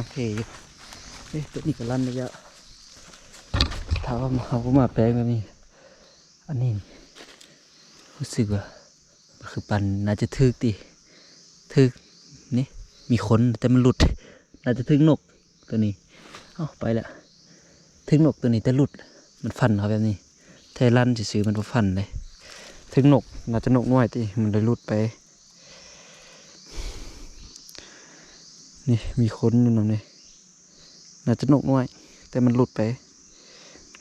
ໂອເຄຢູ່. ເອີ ໂຕນີ້ກໍລັນໄດ້ແລ້ວ ຖ້າວ່າເຮົາບໍ່ມາແປງແບບນີ້. ອັນນີ້ຮູ້ສຶກວ່າມັນຄືປັນ ໜ້າຈະຖືກຕິ ຖືກນີ້ ມີຄົນ ແຕ່ມັນຫຼຸດ ໜ້າຈະຖືກນົກ ໂຕນີ້. ເອົ້າ ໄປແລ້ວ ຖືກນົກໂຕນີ້ ແຕ່ຫຼຸດ ມັນຟັນເຮົາແບບນີ້ ແຕ່ລັນຊື່ໆ ມັນບໍ່ຟັນເດ້. ຖືກນົກ ໜ້າຈະນົກນ້ອຍຕິ ມັນເລີຍຫຼຸດໄປ. ນີ້ມີຄົນຢູ່ນຳນີ້ ໜ້າຈະນົກນ້ອຍ ແຕ່ມັນຫຼຸດໄປ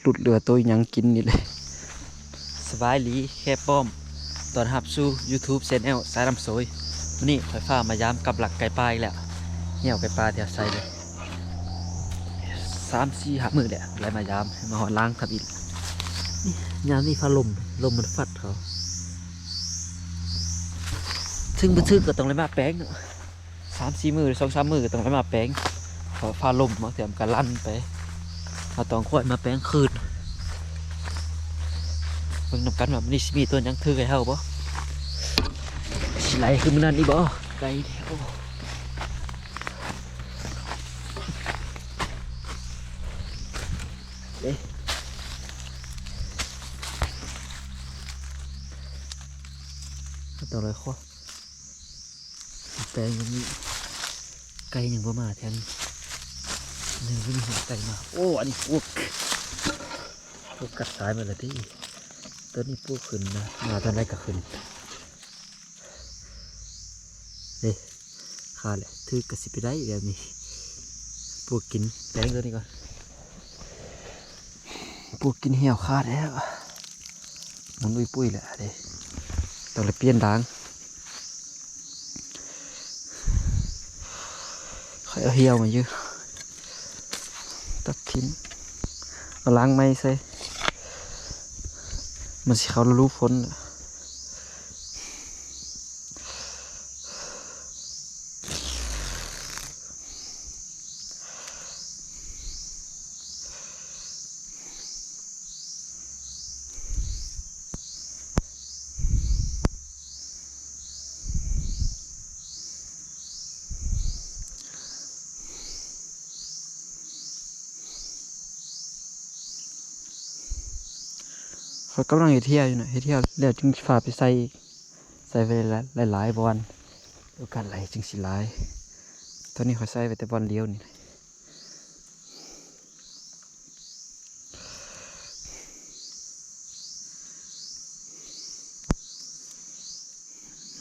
ຫຼຸດ ຫຼືວ່າໂຕອີ່ຫຍັງກິນນີ້ແຫຼະ. ສະບາຍດີແຄປ້ອມ ຕ້ອນຮັບສູ່ YouTube Channel ສາຍນ້ຳໂຊຍ. ມື້ນີ້ຂ້ອຍພາມາຢາມກັບຫຼັກໄກ່ປ່າອີກແລ້ວ ແນວໄກ່ປ່າທີ່ເຮົາໃສ່ເດ້ ສາມສີ່ຫ້າມື້ແລ້ວ ໄດ້ມາຢາມ ມາຮອດລ້າງທຳອິດ. ນີ້ ຍາມນີ້ຟ້າລົມ ລົມມັນຟັດເຂົາ ເຖິງບໍ່ຖືກກໍຕ້ອງໄດ້ມາແປງເນາະ. ສາມສີ່ມື້ ສອງສາມມື້ກໍຕ້ອງໄດ້ມາແປງ ເພາະຟ້າລົມ ບາງເທື່ອມັນກໍລັນໄປ ເຮົາຕ້ອງຄ່ອຍມາແປງຄືນ. ເບິ່ງນຳກັນວ່າມື້ນີ້ຊິມີຕົວຫຍັງຖືກໃຫ້ເຮົາບໍ່ ຊິໄຫຼຄືມື້ນັ້ນອີກບໍ່. ໄກແທ້ ໂອ້ ເດ້ ຕ້ອງໄດ້ຂໍ ແປງຢູ່ນີ້ ໄກ່ຍັງບໍ່ມາແຖມ ຍັງບໍ່ມີຫົວໄກ່ມາ. ໂອ້ ອັນນີ້ປູກ ປູກກັດຊາຍໝົດແລ້ວຕິ ຕົ້ນນີ້ປູກຂຶ້ນນະ ມາຕອນໃດກໍຂຶ້ນເດ້. ຄາດແຫຼະ ຖືກກໍຊິໄປໄດ້ແບບນີ້ ປູກກິນແປງໂຕນີ້ກ່ອນ. ປູກກິນຫ່ຽວຂາດແລ້ວ ໝຸນອຸ້ຍປຸ້ຍແລ້ວເດ້ ຕ້ອງໄດ້ປ່ຽນດາງ. ຂ້ອຍເອົາຫ່ຽວມາຢູ່ ຕັດຖິ້ມ ເອົາລາງໃໝ່ໃສ່ ມັນຊິເຂົ້າລະດູຝົນ. ຂ້ອຍກຳລັງເຮັດເຫື່ອຢູ່ນະ ເຮັດເຫື່ອແລ້ວຈຶ່ງຊິພາໄປໃສ່ອີກ ໃສ່ໄວ້ຫຼາຍໆບ່ອນ ໂອກາດໄຫຼຈຶ່ງຊິຫຼາຍ. ຕອນນີ້ຂ້ອຍໃສ່ໄວ້ແຕ່ບ່ອນດຽວນີ້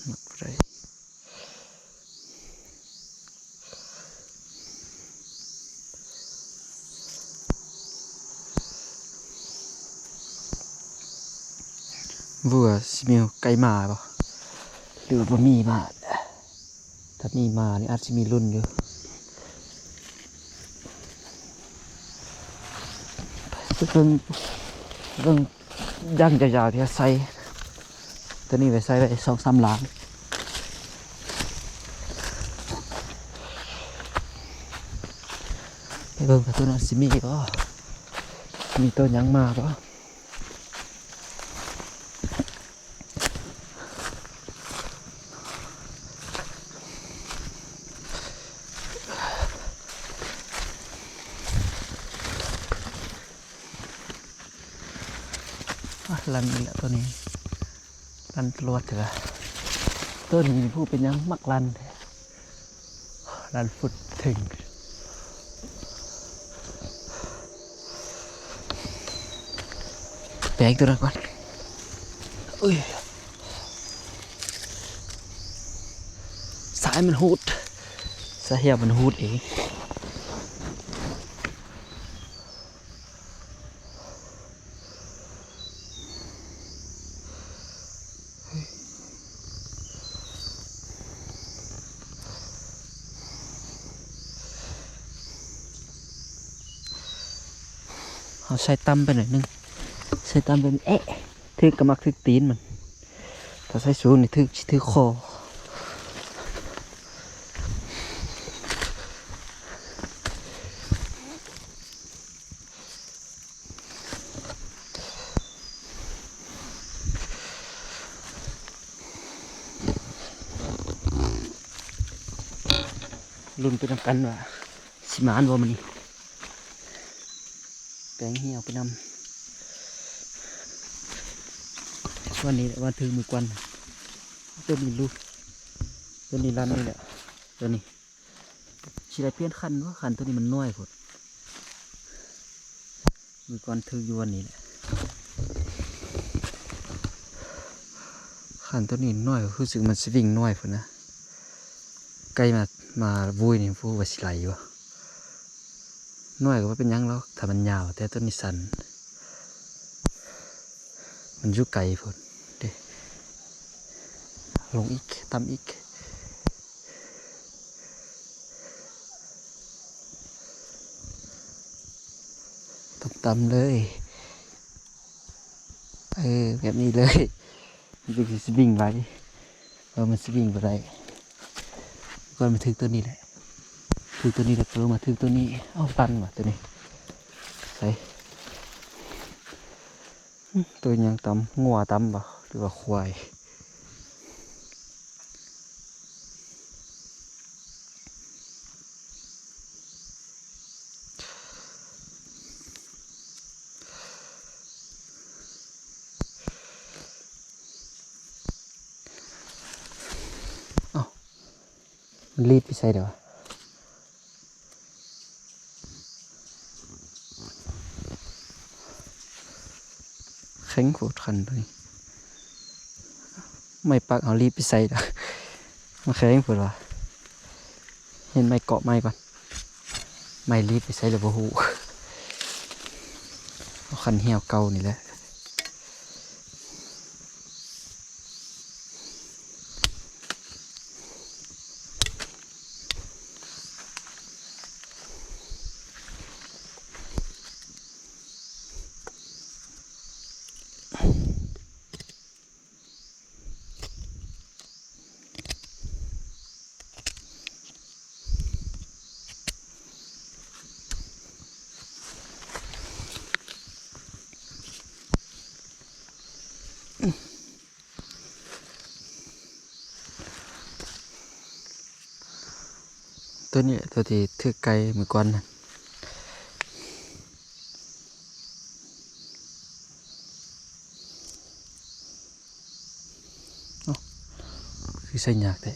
ມັກບໍ່ໄດ້. ບໍ່ຮູ້ວ່າຊິມີໄກ່ມາບໍ່ ຫຼືວ່າບໍ່ມີມາ. ຖ້າມີມານີ້ອາດຊິມີລຸ້ນຢູ່. ເບິ່ງ ເບິ່ງ ຢ່າງຍາວໆ ທີ່ເຮົາໃສ່ ໂຕນີ້ໄວ້ໃສ່ໄວ້ສອງສາມຫຼັງ ໄປເບິ່ງວ່າໂຕນັ້ນຊິມີບໍ່ ມີໂຕຫຍັງມາບໍ່. ອ່ະ ລັນອີກແລ້ວໂຕນີ້ ລັນຕະຫຼອດເທື່ອ. ໂຕນີ້ຜູ້ເປັນຫຍັງມັກລັນແທ້ ລັນຟຸດເຖິງ. ແປງໂຕນັ້ນກ່ອນ. ອຸ້ຍ ສາຍມັນຮູດ ສາຍເຫື່ອມັນຮູດເອງ. ເຮົາໃສ່ຕ່ຳໄປໜ້ອຍໜຶ່ງ ໃສ່ຕ່ຳໄປ ເອະ ຖືກກໍມັກຖືກຕີນມັນ ຖ້າໃສ່ສູງນີ້ຖືກ ຊິຖືກຄໍ. ລຸ້ນໄປນຳກັນວ່າ ຊິ ໝານບໍ່ມື້ນີ້? ແປງຫ່ຽວໄປນຳ. ສ່ວນນີ້ແຫຼະວ່າຖືກມື້ກ່ອນ. ຕົວນີ້ລູກ ຕົວນີ້ລັນນີ້ແຫຼະ. ຕົວນີ້ຊິໄດ້ປ່ຽນຄັນບໍ່? ຄັນຕົວນີ້ມັນນ້ອຍໂພດ. ມື້ກ່ອນຖືກຢູ່ວັນນີ້ແຫຼະ. ຄັນຕົວນີ້ນ້ອຍ ຮູ້ສຶກມັນສະວິງນ້ອຍພຸ້ນນະ. ໄກ່ມາ ມາວຸ້ຍນີ້ ບໍ່ຮູ້ວ່າຊິໄຫຼຢູ່. ນ້ອຍກໍບໍ່ເປັນຫຍັງດອກ ຖ້າມັນຍາວ, ແຕ່ຕົວນີ້ສັ້ນ ມັນຢູ່ໄກພຸ້ນເດ້. ລົງອີກ ຕ່ຳອີກ ຕ່ຳໆເລີຍ. ເອີ ແບບນີ້ເລີຍ. ມັນຊິສະວິງໄຫຼ ເອີ ມັນສະວິງບໍ່ໄດ້. ກ່ອນມາຖືກຕົວນີ້ແຫຼະ ຖືກຕົວນີ້ແຫຼະ ກໍລົງມາຖືກຕົວນີ້. ເອົ້າ ຕັນວ່າຕົວນີ້. ໃສ ອືມ ຕົວຫຍັງຕຳ? ງົວຕຳບໍ່ ຫຼືວ່າຄວາຍ? ເອົ້າ ມັນລີດໄປໃສແລ້ວວະ? ແຂງໂພດຄັນໂຕນີ້. ໄມ້ປັກເຮົາລີດໄປໃສລະ? ມັນແຂງໂພດວ່າ. ເຫັນໄມ້ເກາະໄມ້ກ່ອນ. ໄມ້ລີດໄປໃສລະບໍ່ຮູ້. ເອົາຄັນຫ່ຽວເກົ່ານີ້ແຫຼະ. ຕົວນີ້ແຫຼະ ຕົວທີ່ຖືກໄກ່ມື້ກ່ອນນະ. ເອົ້າ ຄືໃສ່ຍາກແທ້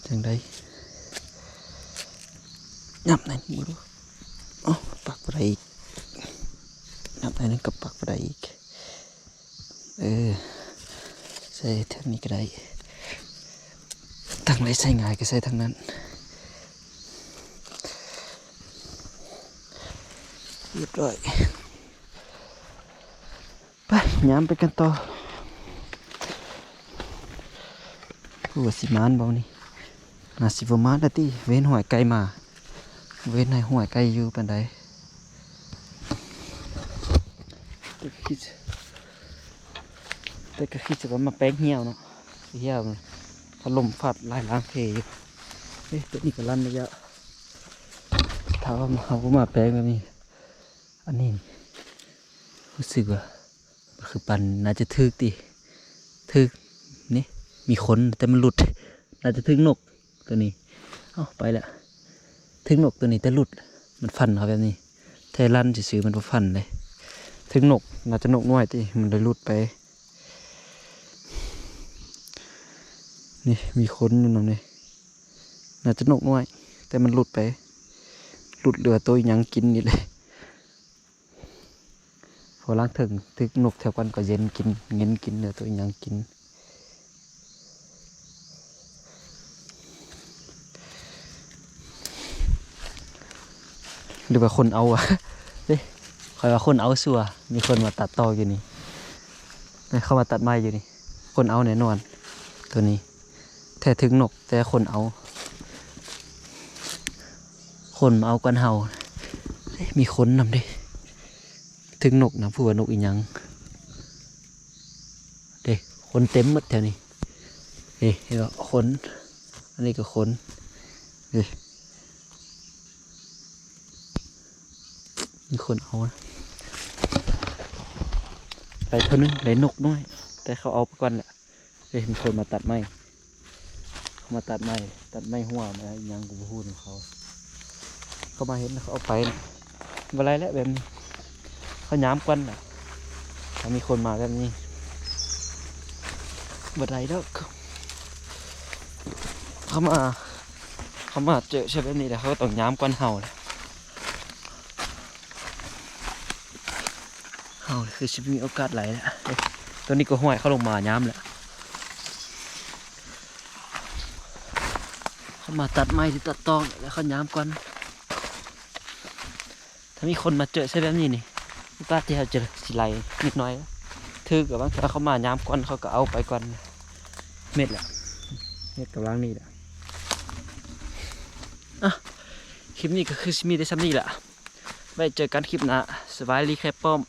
ຈັ່ງໃດ? ຫຍັບໃນນີ້ເບິ່ງດູ. ເອົ້າ ປັກບໍ່ໄດ້ອີກ. ຫຍັບໃນນັ້ນກໍປັກບໍ່ໄດ້ອີກ. ເອີ ໃສ່ທາງນີ້ກໍໄດ້. ທາງໃດໃສ່ງ່າຍກໍໃສ່ທາງນັ້ນ. ຮຽບຮ້ອຍ. ໄປ ຍາມໄປກັນຕໍ່. ໂອ້ ຊິມານບໍ່ນີ້? ໜ້າຊິບໍ່ມານລະຕິ ເຫັນຫ້ວຍໄກ່ມາ ເຫັນໃຫ້ຫ້ວຍໄກ່ຢູ່ປານໃດ. ແຕ່ກໍຄິດ ແຕ່ກໍຄິດວ່າມາແປງຫ່ຽວເນາະ ຫ່ຽວ ພັດລົມພັດຫຼາຍລ້າງເພຢູ່. ເອີ ຕົວນີ້ກໍລັນໄປແລ້ວ. ຖ້າວ່າເຮົາບໍ່ມາແປງແບບນີ້ ອັນນີ້ ຮູ້ສຶກວ່າ ຄືປັນ ໜ້າຈະຖືກຕິ ຖືກນີ້ ມີຄົນ ແຕ່ມັນຫຼຸດ ໜ້າຈະຖືກນົກຕົວນີ້. ເອົ້າ ໄປລະ ຖືກນົກຕົວນີ້ ແຕ່ຫຼຸດ ມັນຟັນເຂົ້າແບບນີ້. ແທ້ລັນຊື່ໆ ມັນບໍ່ຟັນເດ້ ຖືກນົກ ໜ້າຈະນົກນ້ອຍຕິ ມັນເລີຍຫຼຸດໄປ. ນີ້ ມີຄົນຢູ່ນຳນີ້ ໜ້າຈະນົກນ້ອຍ ແຕ່ມັນຫຼຸດໄປ ຫຼຸດ ຫຼືວ່າໂຕອີ່ຫຍັງກິນນີ້ແຫຼະ. ພໍຫຼັງເຖິງຖືກນົກແຖວກັນກໍເຢັນກິນ ເງັນກິນ ຫຼືໂຕອີ່ຫຍັງກິນ ຫຼືວ່າຄົນເອົາ ເດ້. ຂ້ອຍວ່າຄົນເອົາຊົ່ວ ມີຄົນມາຕັດຕໍ່ຢູ່ນີ້ ເຂົາມາຕັດໄມ້ຢູ່ນີ້ ຄົນເອົາແນ່ນອນ ໂຕນີ້. ແທ້ຖືກນົກ ແຕ່ຄົນເອົາ ຄົນມາເອົາກ່ອນເຮົາ. ເອີ ມີຄົນນຳເດ້ ຖືກນົກນະ ຜູ້ວ່ານົກອີ່ຫຍັງເດ້. ຄົນເຕັມໝົດແຖວນີ້ເດ້ ເຫັນບໍ່ ຄົນ ອັນນີ້ກໍຄົນເດ້. ມີຄົນເອົານະ ໄດ້ເທົ່າໜຶ່ງ ໄດ້ນົກນ້ອຍ ແຕ່ເຂົາເອົາໄປກ່ອນແຫຼະ. ເອີ ມີຄົນມາຕັດໄມ້ ເຂົາມາຕັດໄມ້ ຕັດໄມ້ຫົວ ມາຫຍັງກໍບໍ່ຮູ້ນຳເຂົາ. ເຂົາມາເຫັນເຂົາເອົາໄປ ບໍ່ໄດ້ແລ້ວແບບນີ້ ເຂົາຍາມກ່ອນນະ. ຖ້າມີຄົນມາແບບນີ້ ບໍ່ໄດ້ດອກ. ເຂົາມາ ເຂົາມາເຈີໃສ່ແບບນີ້ແລ້ວ ເຂົາກໍຕ້ອງຍາມກ່ອນເຮົາແຫຼະ. ເຮົາຄືຊິບໍ່ມີໂອກາດໄຫຼແລ້ວ. ເອີ ຕົວນີ້ກໍຫ້ວຍ ເຂົາລົງມາຍາມແລ້ວ. ເຂົາມາຕັດໄມ້ ຫຼື ຕັດຕອກ ແລ້ວເຂົາຍາມກ່ອນ. ຖ້າມີຄົນມາເຈີໃສ່ແບບນີ້ນີ້ ໂອກາດທີ່ເຮົາຈະຊິໄຫຼນິດໜ້ອຍ. ຖືກ ບາງເທື່ອເຂົາມາຍາມກ່ອນ ເຂົາກໍເອົາໄປກ່ອນ. ເມັດລະ ເມັດກຳລັງນີ້ລະ. ອ່ະ ຄລິບນີ້ກໍຄືຊິມີແຕ່ສ່ຳນີ້ລະ. ໄວ້ເຈີກັນຄລິບໜ້າ. ສະບາຍດີແຄປ້ອມ.